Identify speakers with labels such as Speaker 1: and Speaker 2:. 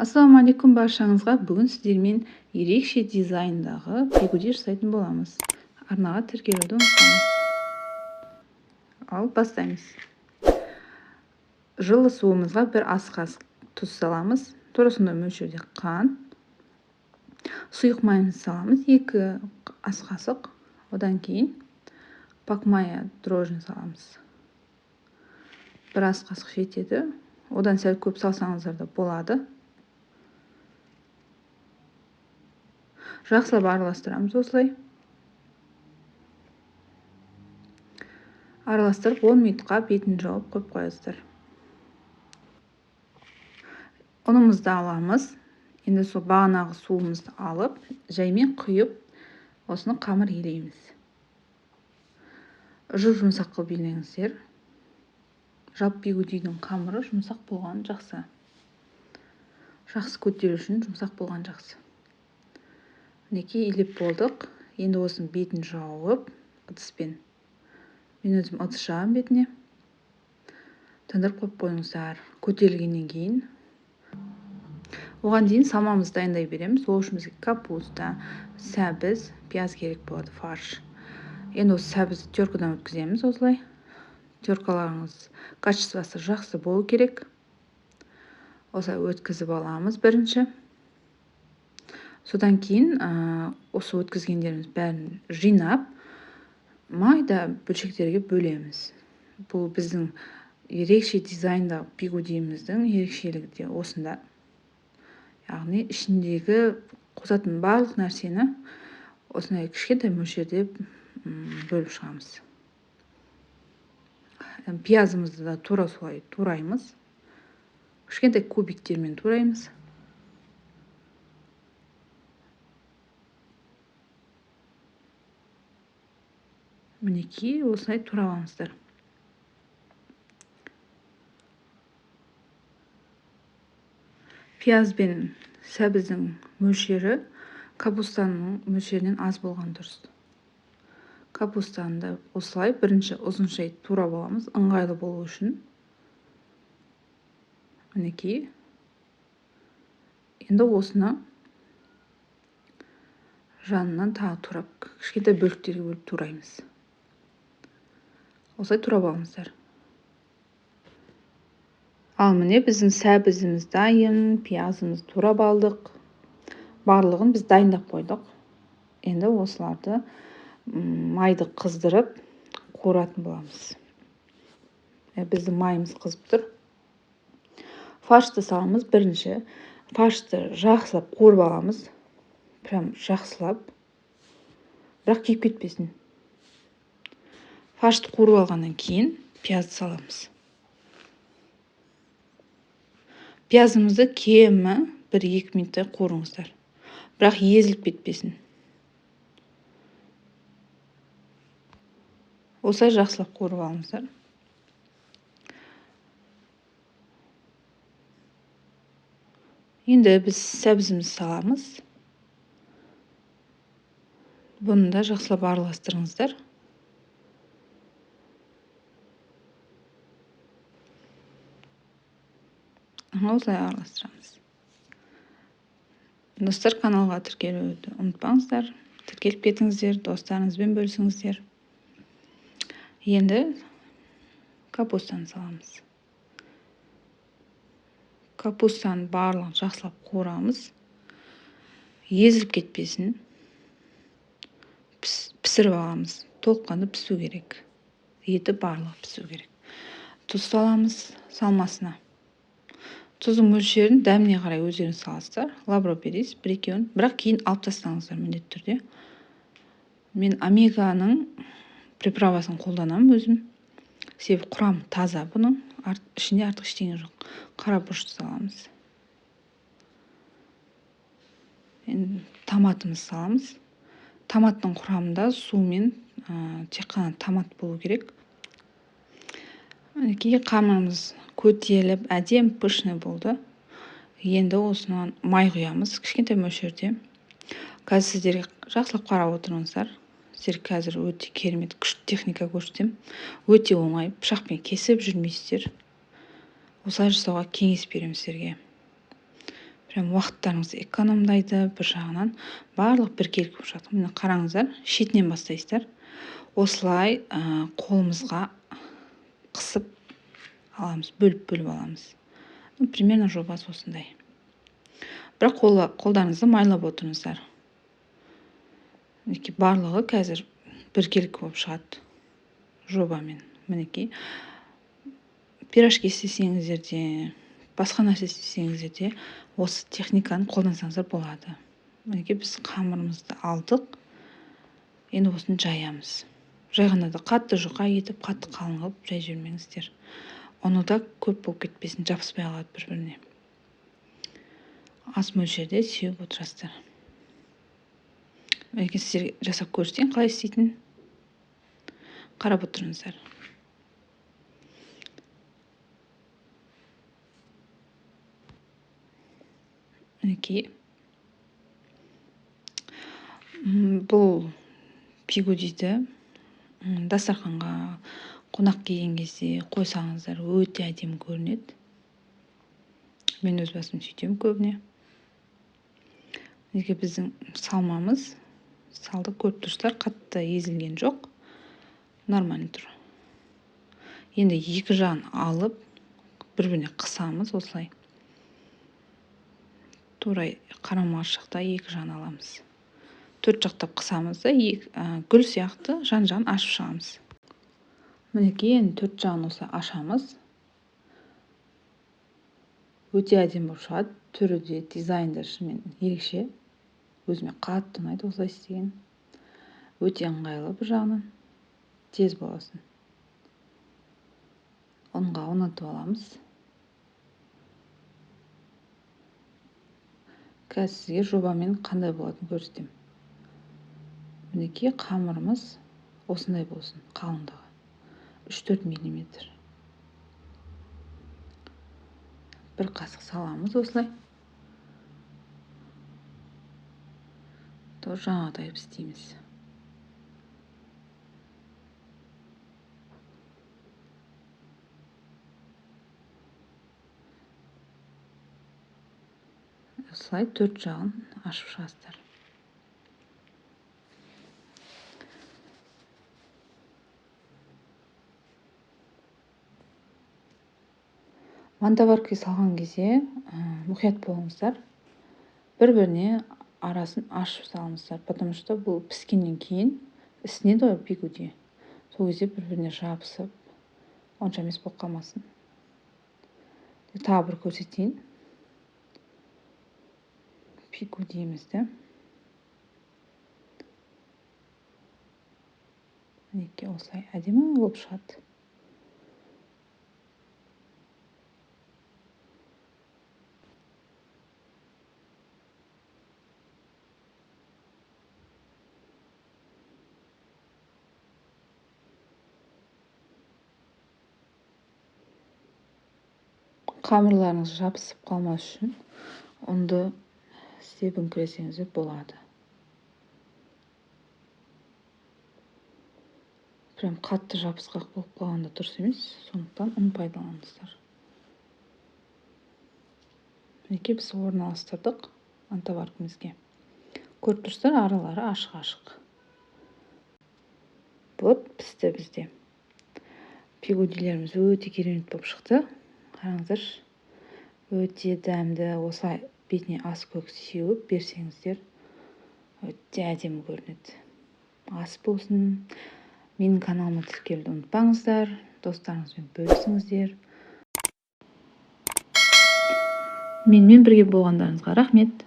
Speaker 1: Ассалаумағалейкум баршаңызға. Бүгін сіздермен ерекше дизайндағы бигуди жасайтын боламыз. Арнаға тіркелуді ұмытпаңыз. Ал бастаймыз. Жылы суымызға бір ас қасық тұз саламыз. Тура сондай мөлшерде қант. Сұйық майымызды саламыз, 2 ас қасық. Одан кейін пакмая дрожжін саламыз. Бір ас қасық жетеді. Одан сәл көп салсаңыздар да болады. Жақсылап араластырамыз осылай. Араластырып 10 минутқа бетін жауып қойып қоясыздар. Ұнымызды аламыз. Енді сол бағанағы суымызды алып, жаймен құйып, осыны қамыр елейміз. Жұп-жұмсақ қылып елеңіздер. Жалпы бигудидің қамыры жұмсақ болған жақсы. Жақсы көтеру үшін жұмсақ болған жақсы. Мінекей илеп болдық. Енді осының бетін жауып, ыдыспен. Мен өзім ыдыс жабамын бетіне. Тындырып қойып қойыңыздар. Көтерілгеннен кейін оған дейін салмамызды дайындай береміз. Ол үшін бізге капуста, сәбіз, пияз керек болады, фарш. Енді осы сәбізді теркадан өткіземіз осылай. Теркаларыңыз качествосы жақсы болу керек. Осылай өткізіп аламыз бірінші. Содан кейін осы өткізгендеріміз бәрін жинап, майда бөлшектерге бөлеміз. Бұл біздің ерекше дизайндағы бигудиіміздің ерекшелігі де осында. Яғни ішіндегі қосатын барлық нәрсені осындай кішкентай мөлшерде бөліп шығамыз. Пиязымызды да тура солай тураймыз. Кішкентай кубиктермен тураймыз. Мінекей осылай турап алыңыздар. Пияз бен сәбіздің мөлшері капустаның мөлшерінен аз болған дұрыс. Капустаны да осылай бірінші ұзынша етіп турап аламыз, ыңғайлы болу үшін. Мінекей. Енді осыны жанынан тағы турап, кішкентай бөліктерге бөліп тураймыз. Осылай турап алыңыздар. Ал міне біздің сәбізіміз дайын, пиязымызды турап алдық. Барлығын біз дайындап қойдық. Енді осыларды майды қыздырып қуыратын боламыз. Біздің майымыз қызып тұр. Фаршты саламыз бірінші. Фаршты жақсылап қуырып аламыз. Прям жақсылап. Бірақ күйіп кетпесін. Фаршты қуырып алғаннан кейін пиязды саламыз. Пиязымызды кемі 1-2 минуттай қуырыңыздар. Бірақ езіліп кетпесін. Осылай жақсылап қуырып алыңыздар. Енді біз сәбізімізді саламыз. Бұны да жақсылап араластырыңыздар. Осылай араластырамыз. Достар, каналға тіркелуді ұмытпаңыздар. Тіркеліп кетіңіздер, достарыңызбен бөлісіңіздер. Енді капустаны саламыз. Капустаның барлығын жақсылап қуырамыз. Езіліп кетпесін. Пісіріп аламыз. Толыққанды пісу керек. Еті барлығы пісу керек. Тұз саламыз салмасына. Тұздың мөлшерін дәміне қарай өздеріңіз саласыздар. Лавро перец бір екеуін, бірақ кейін алып тастаңыздар міндетті түрде. Мен омеганың приправасын қолданамын өзім. Себебі құрамы таза бұның, ішінде артық ештеңе жоқ. Қара бұрышты саламыз. Енді томатымызды саламыз. Томаттың құрамында сумен тек қана томат болу керек. Мінекей қамырымыз көтеріліп, әдемі пышный болды. Енді осыны май құямыз кішкентай мөлшерде. Қазір сіздерге жақсылап қарап отырыңыздар. Сіздер қазір өте керемет күшті техника көрсетемін. Өте оңай, пышақпен кесіп жүрмейсіздер. Осылай жасауға кеңес беремін сіздерге. Прям уақыттарыңызды экономдайды, бір жағынан барлық біркелкі болып шығады. Міне қараңыздар, шетінен бастайсыздар. Осылай қолымызға қысып аламыз, бөліп-бөліп аламыз. Примерно жобасы осындай. Бірақ қолдарыңызды майлап отырыңыздар. Мінекей барлығы қазір біркелкі болып шығады жобамен. Мінекей пирожки істесеңіздер де, басқа нәрсе істесеңіздер де осы техниканы қолдансаңыздар болады. Мінекей біз қамырымызды алдық. Енді осыны жаямыз. Жайғанда да қатты жұқа етіп, қатты қалың қылып жай жібермеңіздер. Оны да көп болып кетпесін, жабыспай қалады бір-біріне. Аз мөлшерде сеуіп отырасыздар. Мінекей сіздерге жасап көрсетейін қалай істейтінін. Қарап отырыңыздар. Мінекей. Бұл пигудиді дастарханға қонақ келген кезде қойсаңыздар өте әдемі көрінеді. Мен өз басым сөйтемін көбіне. Мінекей біздің салмамыз салдық, көріп тұрсыздар, қатты езілген жоқ, нормально тұр. Енді екі жағын алып бір-біріне қысамыз осылай. Тура қарама-қарсы жақта екі жағын аламыз. Төрт жақтап қысамыз да, гүл сияқты жан-жағын ашып шығамыз. Мінекей енді төрт жағын осылай ашамыз. Өте әдемі болып шығады. Түрі де, дизайны да шынымен ерекше. Өзіме қатты ұнайды осылай істеген. Өте ыңғайлы бір жағынан. Тез боласың. Ұнға ұнатып аламыз. Қазір сізге жобамен қандай болатынын көрсетемін. Мінекей қамырымыз осындай болсын, қалыңдығы 3-4 миллиметр. Бір қасық саламыз осылай. Тоже жаңағыдай істейміз. Осылай төрт жағын ашып шығасыздар. Мантоваркаға салған кезде мұқият болыңыздар. Бір-біріне арасын ашып салыңыздар, потому что бұл піскеннен кейін ісінеді ғой пигуди. Сол кезде бір-біріне жабысып, онша емес болып қалмасын. Тағы бір көрсетейін. Пигудиімізді. Мінекей осылай әдемі болып шығады. Қамырларыңыз жабысып қалмас үшін ұнды себіңкіресеңіздер болады. Прям қатты жабысқақ болып қалғанда дұрыс емес, сондықтан ұн пайдаланыңыздар. Мінекей біз орналастырдық мантоваркамызге. Көріп тұрсыздар, аралары ашық-ашық. Вот пісті бізде. Пигудилеріміз өте керемет болып шықты. Қараңыздаршы, өте дәмді. Осылай бетіне ас көк сеуіп берсеңіздер, өте әдемі көрінеді. Ас болсын. Менің каналыма тіркелуді ұмытпаңыздар, достарыңызбен бөлісіңіздер. Менімен бірге болғандарыңызға рахмет.